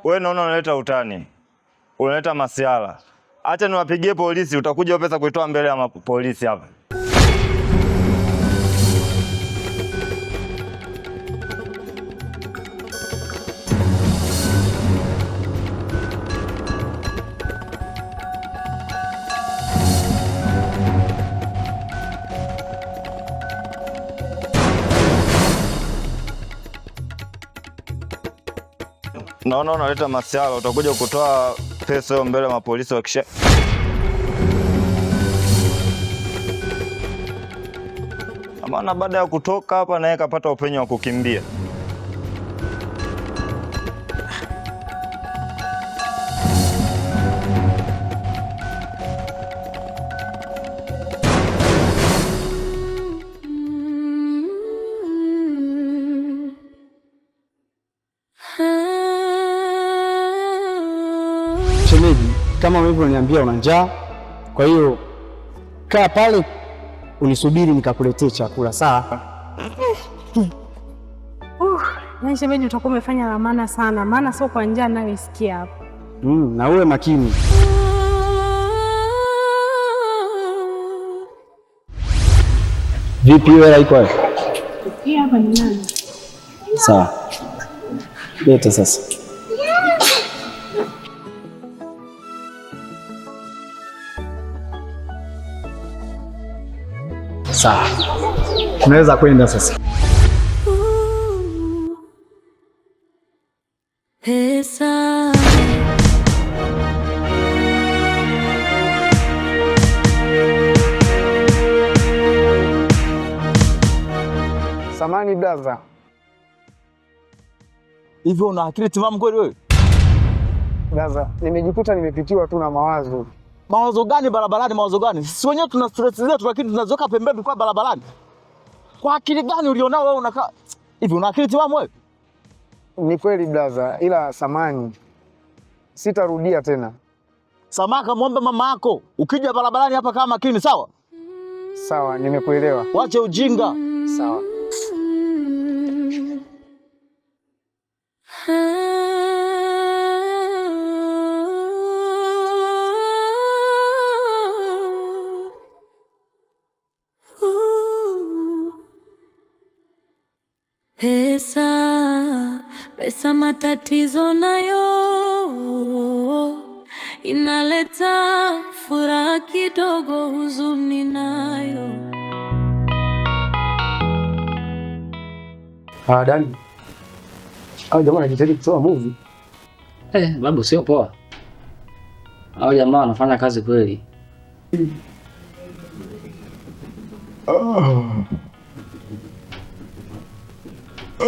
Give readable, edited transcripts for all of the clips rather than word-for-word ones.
Wewe naona unaleta utani, unaleta masiala. Acha niwapigie polisi, utakuja pesa kuitoa mbele ya polisi hapa. Naona unaleta masiala, utakuja kutoa pesa hiyo mbele ya mapolisi wakisha. Maana baada ya kutoka hapa naye kapata upenyo wa kukimbia. Shemeji, kama ulivyoniambia una njaa, kwa hiyo kaa pale unisubiri nikakuletee chakula, sawa? Yaani shemeji, utakuwa umefanya la maana sana, maana sio kwa njaa nayoisikia hapa. Na uwe makini. Vipi wewe iko wapi? Hii hapa ni nani? Sawa. Leta sasa. Sawa. Tunaweza kwenda sasa. Pesa. Samani blaza. Hivyo una akili timamu kweli wewe? Blaza, nimejikuta nimepitiwa tu na mawazo. Mawazo gani barabarani? Mawazo gani? Sisi wenyewe tuna stress zetu, lakini tunaziweka pembeni kwa barabarani. Kwa akili gani ulionao wewe unakaa hivi? Una akili timamu wewe? Ni kweli blaza, ila samani, sitarudia tena. Samaka, muombe mama yako. Ukija barabarani hapa kama makini, sawa? Sawa, nimekuelewa. Wache ujinga. Sawa. Pesa, pesa matatizo nayo inaleta furaha kidogo, huzuni nayo. Ah, Dani. Hao jamaa wanajitahidi kutoa movie. Babu sio poa. Hao jamaa wanafanya kazi kweli.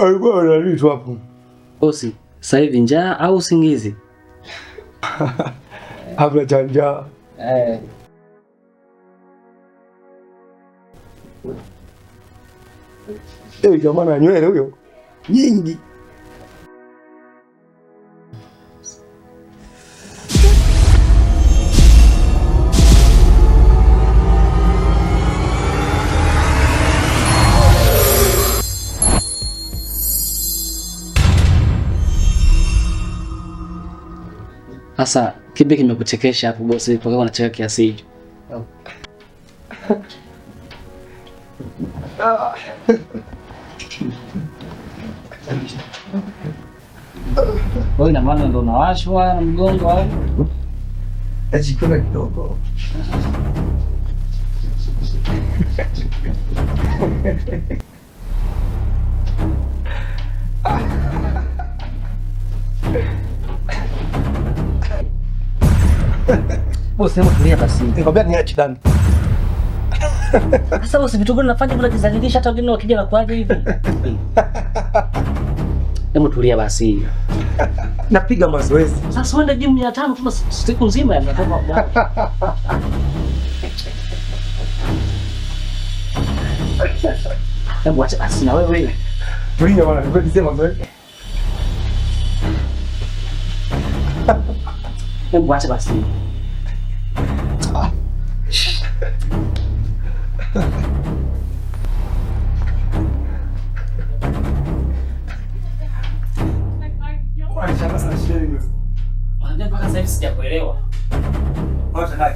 Alikuwa analitu hapo. Bosi, sasa hivi njaa au usingizi? Hamna cha njaa. Eh. Eh, jamaa na nywele huyo nyingi. Sasa kipi kimekuchekesha hapo bosi mpaka unacheka kiasi hicho? Wewe ina maana ndo unawashwa na mgongo au? Najikuna kidogo. Bosi, hebu tulia basi. Nikwambia niache Dani. Sasa bosi, vitu gani unafanya unajizalilisha hata wengine wakija na kuaje hivi? Hebu tulia basi. Napiga mazoezi. Sasa uende gym 500 tu siku nzima yanatoka. Hebu acha basi na wewe. Tulia bwana, nikwambia mazoezi. Hebu acha basi. nini? Unajua mpaka sasa hivi sijakuelewa. Wacha naye.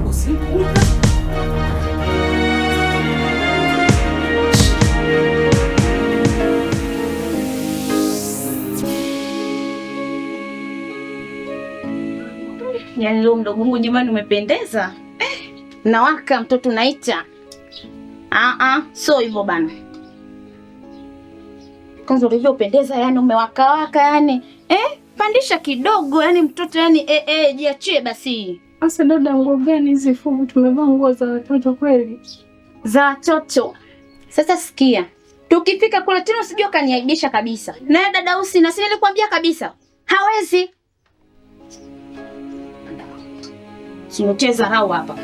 Usiku. Yaani leo mdogo wangu jamani umependeza. Nawaka mtoto naita. Sio hivyo bana. Kwanza ulivyopendeza yani umewaka yani. Pandisha kidogo yani mtoto yani jiachie basi. Sasa dada, nguo gani hizi fupi? Tumevaa nguo za watoto kweli? Za watoto. Sasa sikia. Tukifika kule tena usijue kaniaibisha kabisa. Naye dada Usi na si nilikwambia kabisa. Hawezi. Sinocheza hao hapa.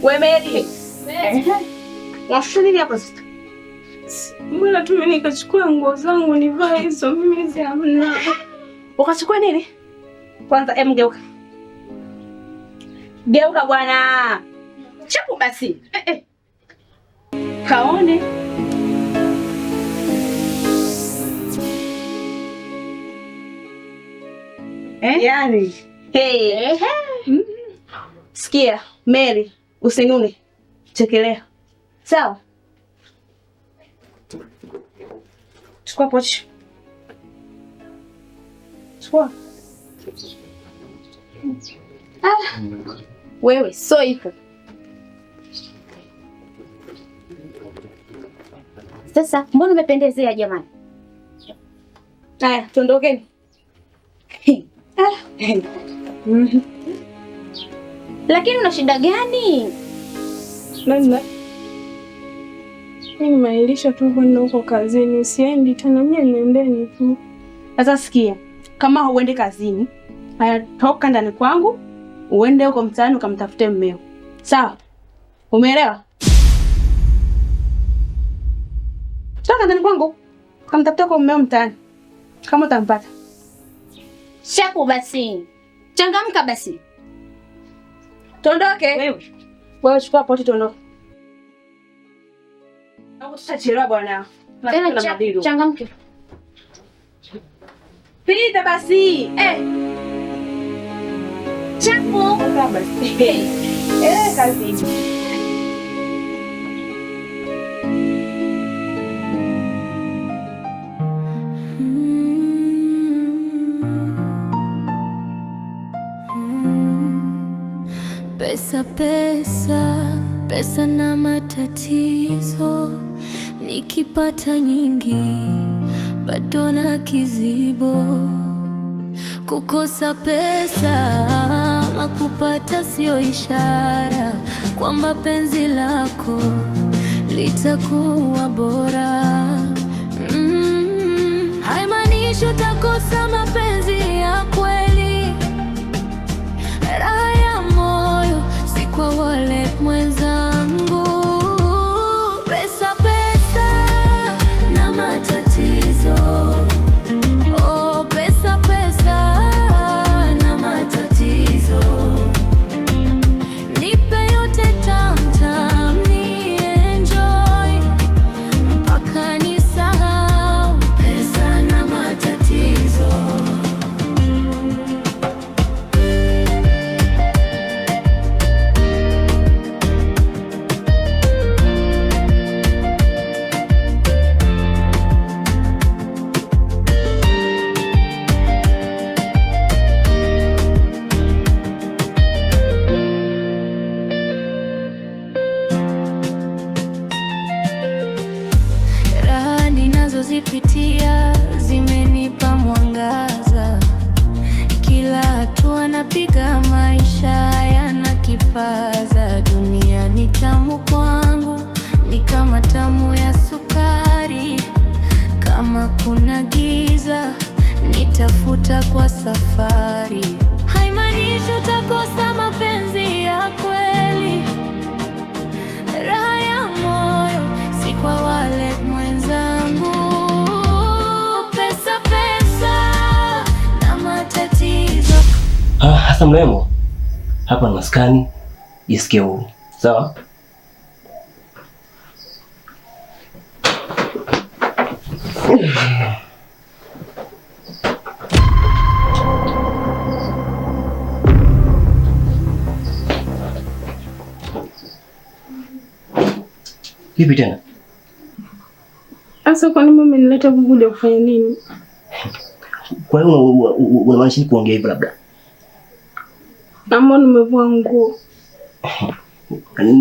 We Mary. Washusha nini hapa sasa? Mbona tu mimi nikachukua nguo zangu nivae hizo, mimi hizi hamna. Ukachukua nini? Kwanza geuka. Geuka bwana. Chapu basi. Kaone. Yaani. Hey. Sikia, Mary, usinune. Chekelea. Sawa? Chukua pochi. Chukua. Wewe so hivyo. Sasa mbona umependezea jamani? Haya, tuondokeni. Lakini una shida gani? Dada, mimi nimeahirisha tu kwenda huko kazini, siendi tena, mimi niendeni tu. Sasa sikia, kama huendi kazini, haya toka ndani kwangu, uende huko mtaani ukamtafute mmeo. Sawa? Umeelewa? Toka ndani kwangu, ukamtafute kwa mmeo mtaani. Kama utampata. Shaku basi. Changamka basi. Tuondoke. Wewe chukua poti tuondoke. Tutachelewa bwana. Tena changamke. Pita basi. Chapu. Basi. Kazi. Pesa, pesa, pesa na matatizo. Nikipata nyingi bado na kizibo. Kukosa pesa ama kupata sio ishara kwamba penzi lako litakuwa bora. Haimaanishi utakosa mapenzi ya kweli. Raha ya moyo si kwa wale mwenzangu. Pesa, pesa na matatizo. Oh, pesa, pesa na matatizo. Nipe yote tam tam, ni enjoy mpaka nisahau. Pesa na matatizo. Raha ninazozipitia zimenipa mwangaza. Kila hatua napiga maisha yana kipaza. Dunia ni tamu kwangu, ni kama tamu ya sukari. Kama kuna giza, nitafuta kwa safari. Haimaanishi utakosa mapenzi ya kweli. Raha ya moyo si kwa wale mwenzangu. Pesa, pesa na matatizo. Hasa mrembo, hapa ni maskani, jisikie huru. Sawa? Vipi tena? Sasa kwa nini umenileta huku kuja kufanya nini? Kwa hiyo unamaanisha nini kuongea hivyo labda? Naomba nimevua nguo.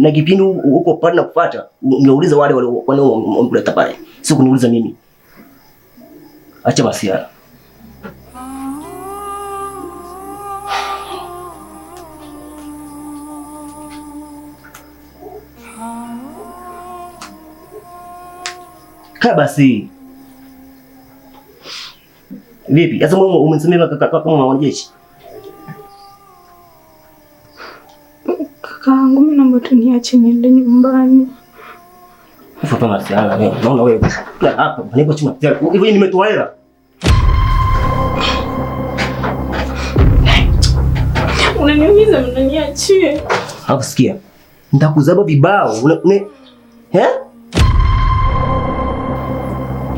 Na kipindi huko pale na kufuata, ungeuliza wale wanaokuleta pale. Sio kuniuliza mimi. Acha masiara. Kaa basi. Vipi? Sasa mbona umenisemea kama mwanajeshi? Kakaangu, mimi naomba tu niache niende nyumbani. Ufa kama masiara wewe. Naona wewe. Hapa nipo chuma. Hivi nimetoa hela. Unaniumiza, mnaniachie. Hapo sikia. Nitakuzaba vibao. Eh?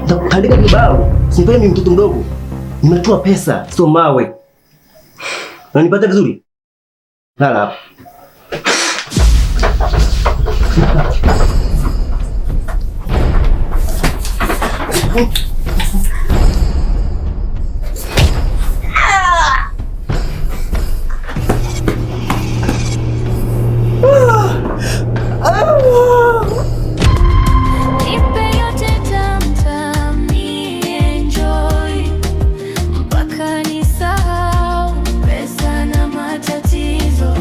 Nitakutandika vibao. Usinifanye mimi mtoto mdogo. Nimetoa pesa, sio mawe. Unanipata vizuri? Lala hapa. Nipe yote tamtam, ni enjoy mpaka nisahau pesa na matatizo.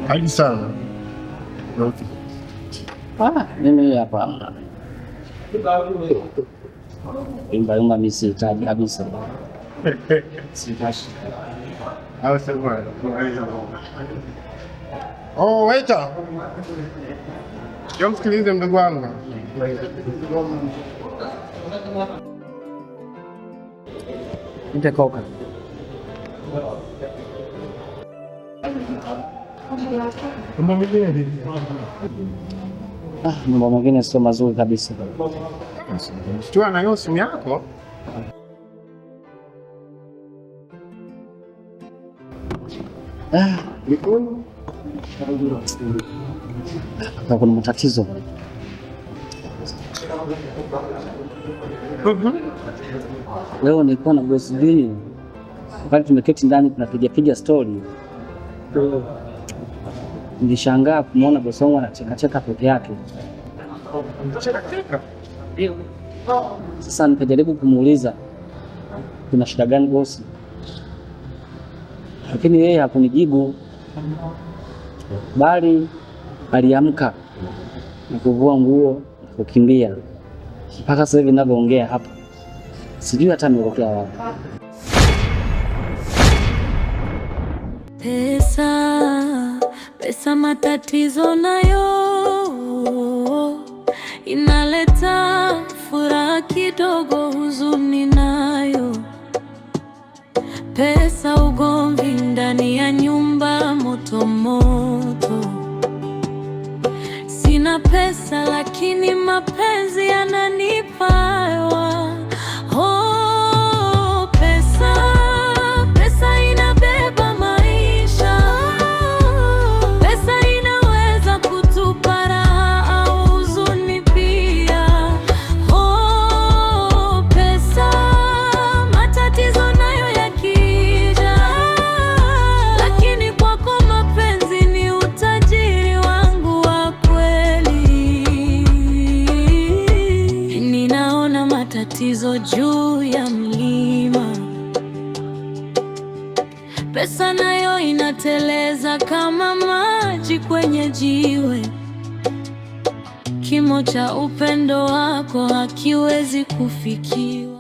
Karibu sana. Ah, mimi hapa yumba yumba, mimi sihitaji kabisa. Sihitaji. Oh, waiter. Njoo msikilize mdogo wangu. Nipe koka. Mambo mengine vipi? Ah, mambo mengine sio mazuri kabisa. Shtua na hiyo simu yako. Ah, Mikono. kaka, kuna matatizo. Leo nilikuwa na boss B, wakati tumeketi ndani tunapiga piga story, nilishangaa kumwona bosi wangu anachekacheka peke yake. Cheka cheka. Sasa nikajaribu kumuuliza kuna shida gani bosi, lakini yeye hakunijibu, bali aliamka na kuvua nguo na kukimbia. Mpaka sasa hivi ninavyoongea hapa, sijui hata ameelekea wapi. Pesa, pesa matatizo nayo inaleta furaha kidogo, huzuni nayo. Pesa ugomvi ndani ya nyumba, moto moto. Sina pesa lakini mapenzi yananipa hewa. Oh, pesa. Pesa nayo inateleza kama maji kwenye jiwe. Kimo cha upendo wako hakiwezi kufikiwa.